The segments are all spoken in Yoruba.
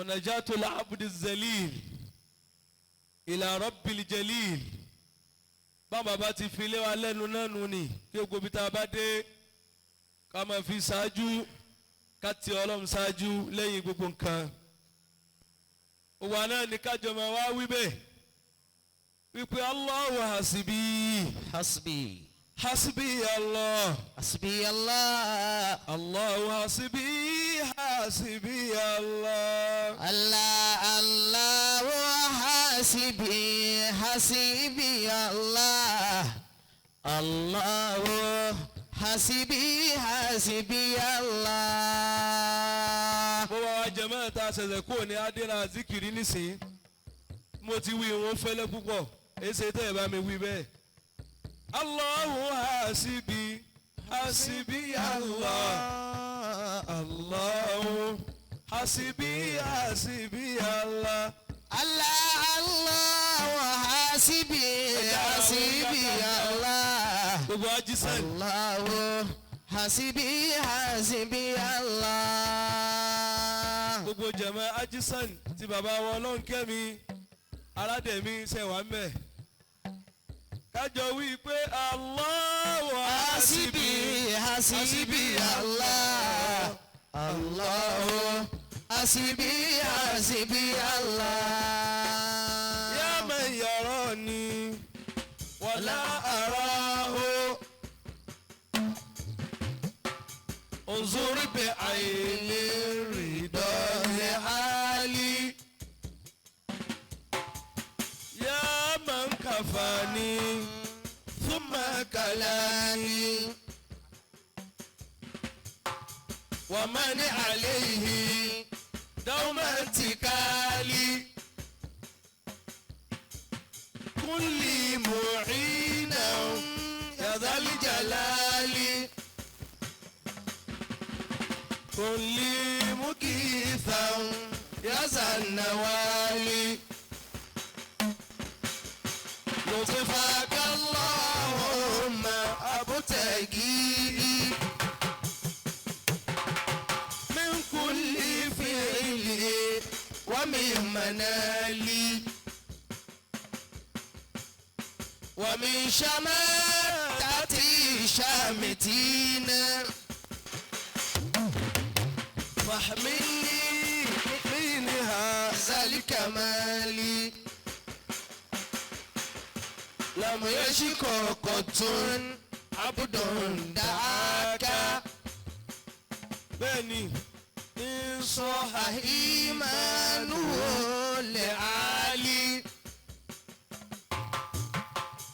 Munajatul abdi zalil ila rabbil jalil. Báwọn bàbá ti fi lé wa lẹ́nu náà nù ni kí gbogbo ibi tá a bá dé ká máa fi ṣáájú, ká ti Ọlọ́run ṣáájú lẹ́yìn gbogbo nǹkan. Òwò náà ní kájọ máa wá wí bẹ́ẹ̀ wípé Allahu hasibi. Hasbi. Hasibi Allah. Hasbi Allah. Allahu hasibi, hasibi Allah. Allah Allah hasibi, hasibi Allah. Allah hasibi, hasibi Allah. Bó bá wa jẹ mẹ́ta ṣẹ̀ṣẹ̀ kúrò ní adéra zikiri nísìnyí, mo ti wí wọn fẹ́lẹ́ púpọ̀, èsè tẹ́ ẹ̀ bá mi wí bẹ́ẹ̀. Allahu hasibi, hasibi Allah. Allahu hasibi, hasibi Allah. Allah Allah hasibi, hasibi Allah. Gbogbo ajísẹ́. Allah hasibi, hasibi Allah. Gbogbo jẹ̀mọ́ ajísàn ti bàbá wọn Ọlọ́nkẹ́mi aládẹ̀mí ṣẹ̀wá mẹ́. Kájọ wí pé Allahu Hasibi, hasibi Allah. Allah hasibi, hasibi Allah. Ya man yarani wala arahu. Unzur bi ayni rida li hali. Ya man kafani thumma kalani. Wa man alayhi dawma intikali. كل معينا يا ذا الجلال، كل مكيثا يا ذا النوال. لطفك اللهم أبتغي من كل فعل ومن منالي ومن شماتة شامتين. فاحملني منها ذلك مالي. لم يشك قط عبد دعاك. Bẹ́ẹ̀ni ń sọ. إيمانه لعلي.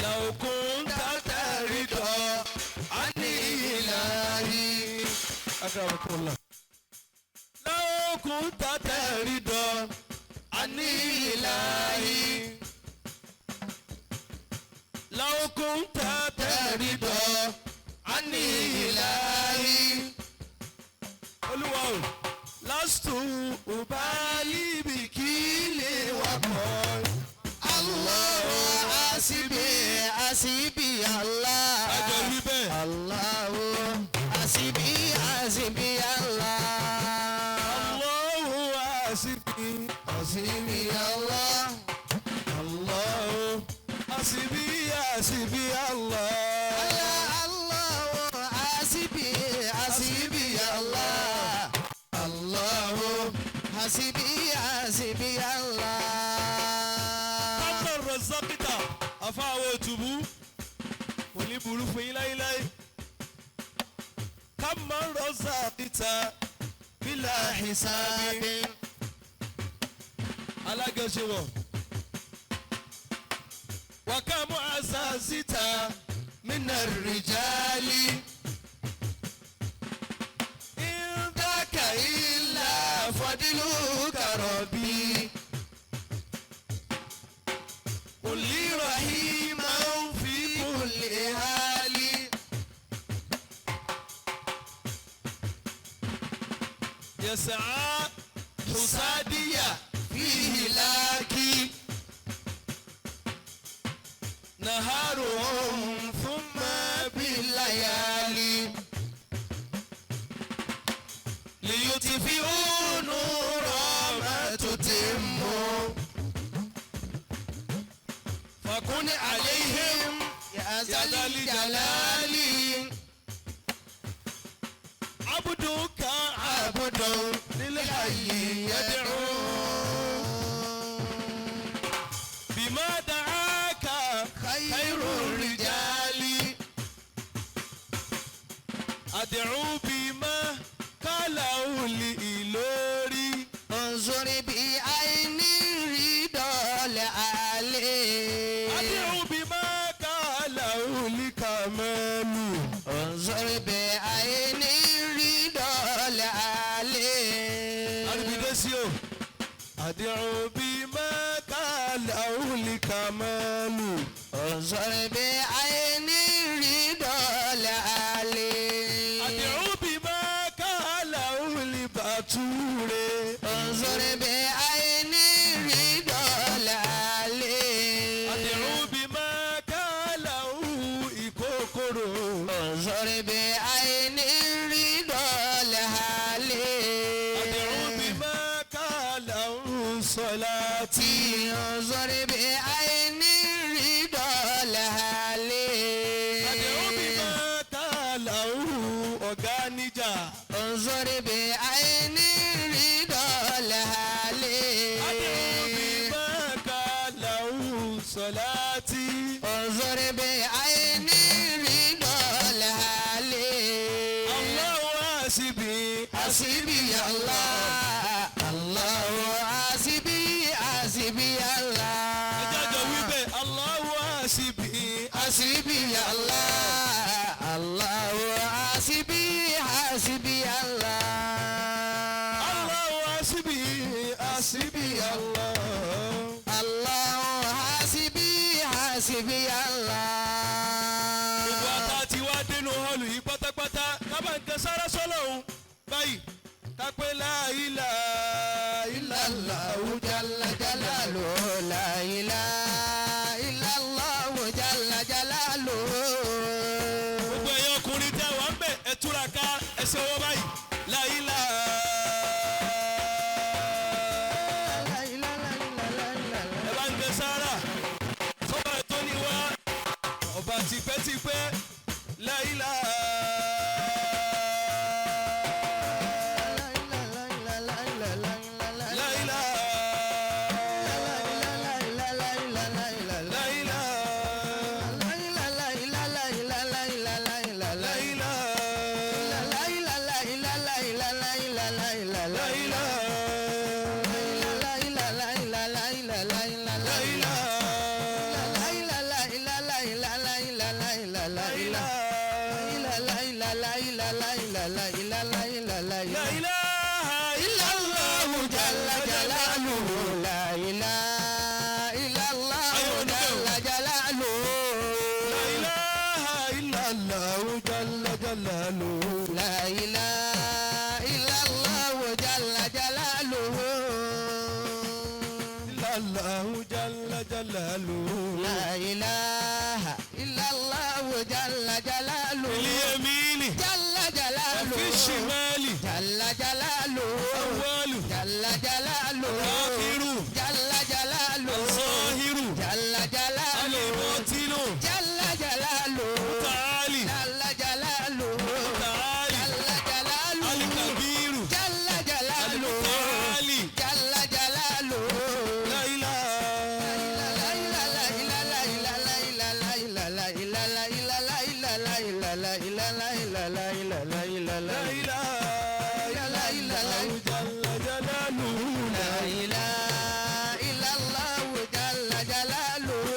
لو كنت ترضى عن إلهي. أكرمكم الله. لو كنت ترضى عن إلهي، لو كنت ترضى عن إلهي. Olúwa o, لست أبالي بكل وقال. الله حسبي، حسبي الله. Àjọ wí bẹ́ẹ̀. الله حسبي، حسبي الله. الله حسبي. حسبي الله. الله حسبي، حسبي الله. الله حسبي، حسبي الله. الله حسبي، حسبي الله. Pápá rọ̀sọ́kítà àfáàwọ̀ òtùbú kò ní burú fún yín láíláí. Kámọ́ rọ̀sọ́kítà bílà hisabi. Alágẹ̀ṣewọ̀. Wàkàmú àṣàṣìta من الرجال. إن ذاك إلا فضلك ربي. قل لي رحيما في كل حال. يسعى حسادية فيه لاكي. نهارهم ثم بالليالي. ليطفئوا نور ما Kun alayhim يا ذا الجلال عبدك عبد للحي يدعو بما دعاك خير الرجال أدعو بما قاله لإلوري انظر بعين الرضا العالي أدعو بما قاله لكمال انظر بعين الرضا العالي Arìbìdésíò أدعو بما قاله لكمال انظر بعين الرضا العالي أدعو بما قاله لباتوري انظر بعين الرضا العالي أدعو بما قاله إكوكورو انظر بعين الرضا العالي أدعو بما قاله صلاتي انظر بعين الرضا العالي أدعو بما قاله أغانيجا انظر بعين الرضا العالي أدعو بما قاله صلاتي انظر بعين الرضا العالي الله حسبي حسبي الله الله حسبي حسبي الله ẹjọ́ wí bẹ́ẹ̀ الله حسبي حسبي الله الله حسبي حسبي الله الله حسبي حسبي الله الله حسبي حسبي الله Gbogbo ata ti wá dénú hall yìí pátápátá kábà ń tẹ sára sọ́lọ́hún báyìí kápẹ́ la ilaha illallah. الله جل جلاله لا إله إلا الله جل جلاله Gbogbo ẹ̀yin ọkùnrin tẹ́ wà ń bẹ̀ ẹ túra ká ẹsẹ̀ ọwọ́ báyìí la ilaha. لا إله إلا الله Ẹ bá ń tẹ sára sọ́ba tó ní wá ọba tipẹ́tipẹ́ la ilaha. La ilaha. La ilaha. La ilaha. La ilaha. La ilaha. La ilaha. La ilaha illallah Jalla jalaluhu la ilaha illallah jalla jalaluhu La ilaha illallah jalla jalaluhu. La ilaha illallah jalla jalaluhu Illallah jalla jalaluhu. La ilaha illallah jalla jalaluhu Bil yamini Jalla wa fi jalaluhu shimali Jalla jalaluhu awwalu Jalla jalaluhu akhiru Jalla jalaluhu zahiru Jalla jalaluhu al-batinu Jalla jalaluhu ta'ali Jalla jalaluhu ta'ali Jalla jalaluhu al-kabiru Jalla jalaluhu al-muta'ali. Jalla jalaluhu La ilaha. La ilaha illallah jalla jalaluhu.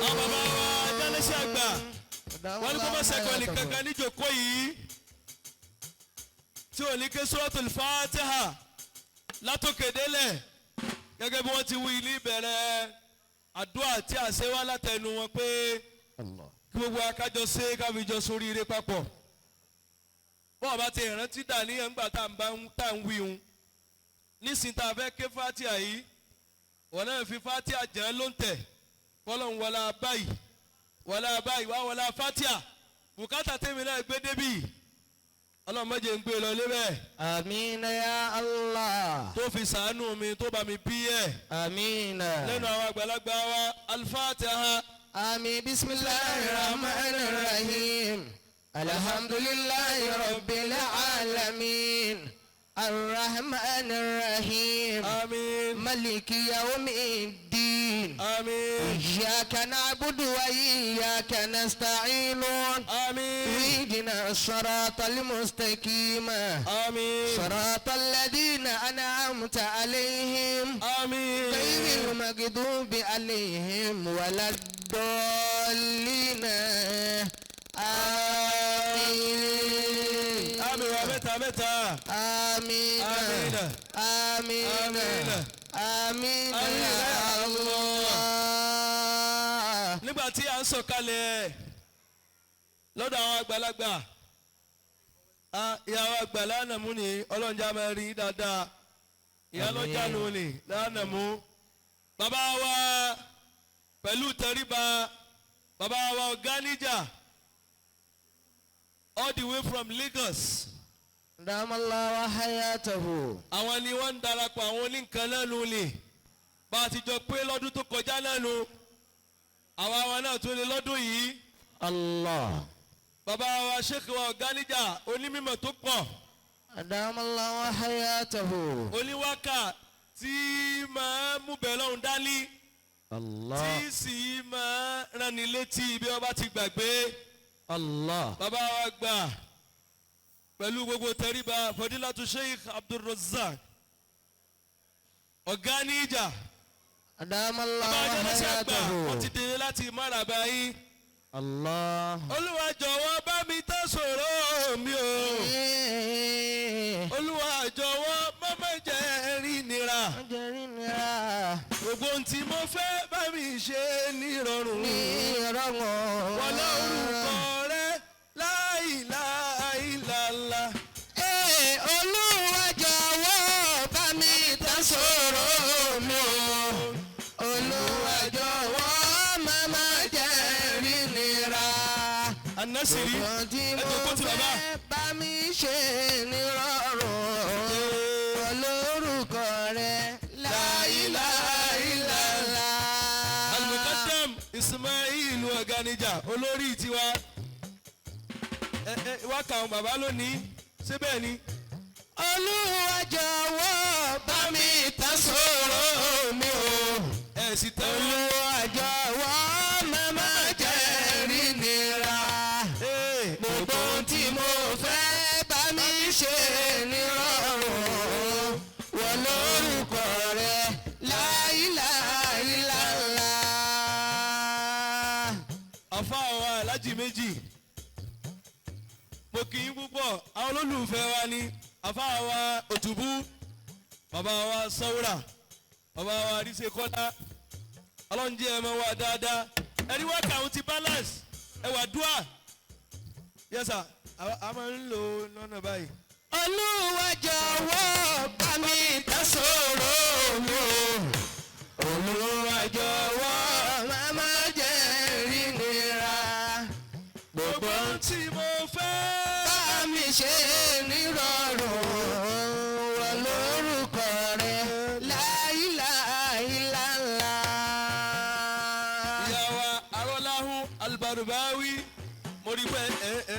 Àwọn bàbá wa jálẹ́sẹ̀ àgbà wọ́n ní kó má sẹ́kọ̀ọ́ ní kankan níjókòó yìí tí ò ní ké Suratul Fatiha látòkè délẹ̀ gẹ́gẹ́ bí wọ́n ti wí ní ìbẹ̀rẹ̀ àdúrà tí a ṣe wá látẹnu wọn pé kí gbogbo akájọ ṣe káfíjọ sórí ire papọ̀ bọ́ọ̀ bá ti rántí dà ní ẹ̀ńgbà tá à ń wí hun nísìnyí tá a fẹ́ ké Fatiha yìí wọ́n náà fi Fatiha jẹ́ ló ń tẹ̀ kọ́lọ̀ ń wọlá báyìí wọlá báyìí wá wọlá Fatiha bùkátà tèmi náà gbé débì ọlọ́run má jẹ́ ń gbé lọ lébẹ̀ Àmín ya Allah. tó fi sàánú mi tó bá mi bí ẹ̀ Àmín. lẹ́nu àwọn àgbàlagbà wa Al-Fatiha. آمين. بسم الله الرحمن الرحيم. الحمد لله رب العالمين. الرحمن الرحيم. Àmín. ملك يوم الدين. Àmín. إياك نعبد وإياك نستعين. Àmín. اهدنا الصراط المستقيم. Àmín. صراط الذين أنعمت عليهم. Àmín. غير المغضوب عليهم ولا الضالين. آمين. Àmín wa mẹ́ta mẹ́ta. آمين. آمين. آمين. آمين. آمين آمين. يا الله. Nígbà tí à ń sọ̀kalẹ̀ lọ́dọ̀ àwọn àgbàlagbà, ìyàwó àgbà lánàmú ni ọlọ́njà máa rí dáadáa, ìyá lọ́jà nù ni lánàmú. Bàbá wa pẹ̀lú tẹríba, bàbá wa ọ̀gáníjà all the way from Lagos. دام الله حياته. Àwọn ni wọ́n ń darapọ̀ àwọn oníǹkan náà nù ni, bá a ti jọ pé lọ́dún tó kọjá náà nù, àwa wa náà tún ní lọ́dún yìí. الله. Bàbá wa Sheikh wa ọ̀gáníjà onímọ̀ tó pọ̀, دام الله حياته. oníwákà tí máa mú bẹ́ẹ̀ lọ́hùn dání, الله. tí sì máa ránni létí bí wọ́n bá ti gbàgbé. الله. Bàbá wa gbà pẹ̀lú gbogbo tẹríba, Fadilatu Sheikh Abdulrazak ọ̀gáníjà, دام الله bàbá ajánásí àgbà, wọ́n ti حياته. dèrè láti máraba yín. الله. Olúwa jọ̀wọ́ bá mi tán sọ̀rọ̀ mi o. Olúwa jọ̀wọ́ má má jẹ́ rí nira. Gbogbo ohun tí mo fẹ́ bá mi ṣe nírọ̀rùn. Wọlé orúkọ rẹ láìláìláìlá. Olúwa jọ̀wọ́ bá mi tán sọ̀rọ̀ mi o. Olúwa jọ̀wọ́ má má jẹ́ rí nira. Anásìrí Gbogbo tí ẹ mo jókòó ti bàbá. fẹ́ bá mi ṣe nírọ̀rùn. Olórúkọ rẹ láìláìláìlá. Al-Muqaddam Ismail Ọ̀gánijà olórí tiwa. Ẹ ẹ wá kà àwọn bàbá lónìí síbẹ̀ ni. Olúwa jọ̀wọ́ bá mi tán sọ̀rọ̀ mi o. Ẹ sì tẹ́ wọn. Olúwa jọ̀wọ́ má má jẹ́ rí nira. Ee, Gbogbo ohun tí mo fẹ́ bá mi ṣe nírọ̀rùn. Wọ́n lórúkọ rẹ láìláìláìlá. Àfa àwọn alájì méjì, mo kì í púpọ̀, àwọn olólùfẹ́ wa ni àfa wa òtúbú, bàbá wa sọ́wúrà, bàbá wa àríṣekọ́lá, ọlọ́njẹ́ ẹ̀ máa wà dáadáa. Ẹni wá kàwọn ti balance ẹ wà dúà. Yes sir, a máa ń lò ó lọ́nà báyìí. Olúwa jọ̀wọ́ bá mi tán sọ̀rọ̀ mi o. Olúwa jọ̀wọ́ má má jẹ́ rí nira. Gbogbo Gbogbo ohun tí mo fẹ́ bá mi ṣe nírọ̀rùn. Wọ́n lórúkọ rẹ láìláìláìlá. Ìyá wa arọ́láhùn albarubawi, mo rí pé ẹ ẹ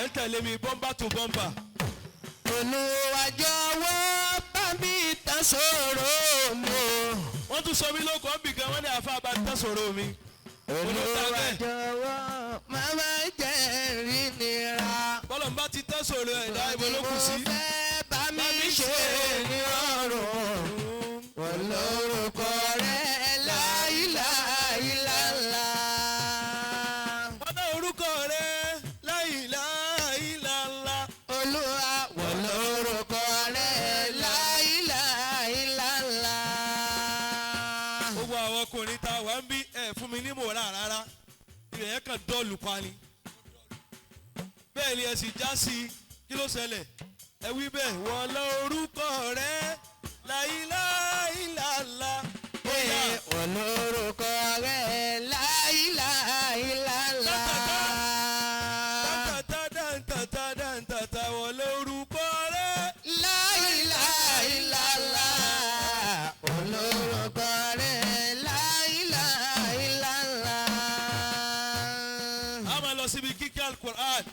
ẹ ń tẹ̀lé mi bọ́mbà tó bọ́mbà. Olúwa jọ̀wọ́ bá mi tán sọ̀rọ̀ mi o. Wọ́n tún sọ mí lóko ọ́nbì kan, wọ́n ní àfa bá ń tán sọ̀rọ̀ mi. Olúwa jọ̀wọ́ má má jẹ́ rí nira. Bọ́lọ̀ ń bá ti tán sọ̀rọ̀ ẹ̀dá ibo ló kù sí. Mo fẹ́ bá mi ṣe nírọ̀rùn. Wọ́n lórúkọ rẹ̀ láìláìláìlá. Wọ́n dá orúkọ rẹ̀ láìláìláńlá. Olúwa wọ́n lórúkọ rẹ̀ láìláìláìlá. Gbogbo àwọn ọkùnrin tá a wà ń bí ẹ̀ fún mi ní mòrà rárá. Ibẹ̀ yẹn kàn dọ́ọ̀lù pa ni. Bẹ́ẹ̀ ni ẹ sì já sí i, kí ló ṣẹlẹ̀? Ẹ wí bẹ́ẹ̀, wọ́n lọ orúkọ rẹ̀ láìláìláńlá. Wọ́n lórúkọ rẹ̀ láìláìláìlá. Dáńtàtà dáńtàtà dáńtàtà wọ́n lọ orúkọ rẹ̀. Láìláìláìlá. Olórúkọ rẹ̀ láìláìláìlá. lọ síbi kíkẹ́ alukur'an.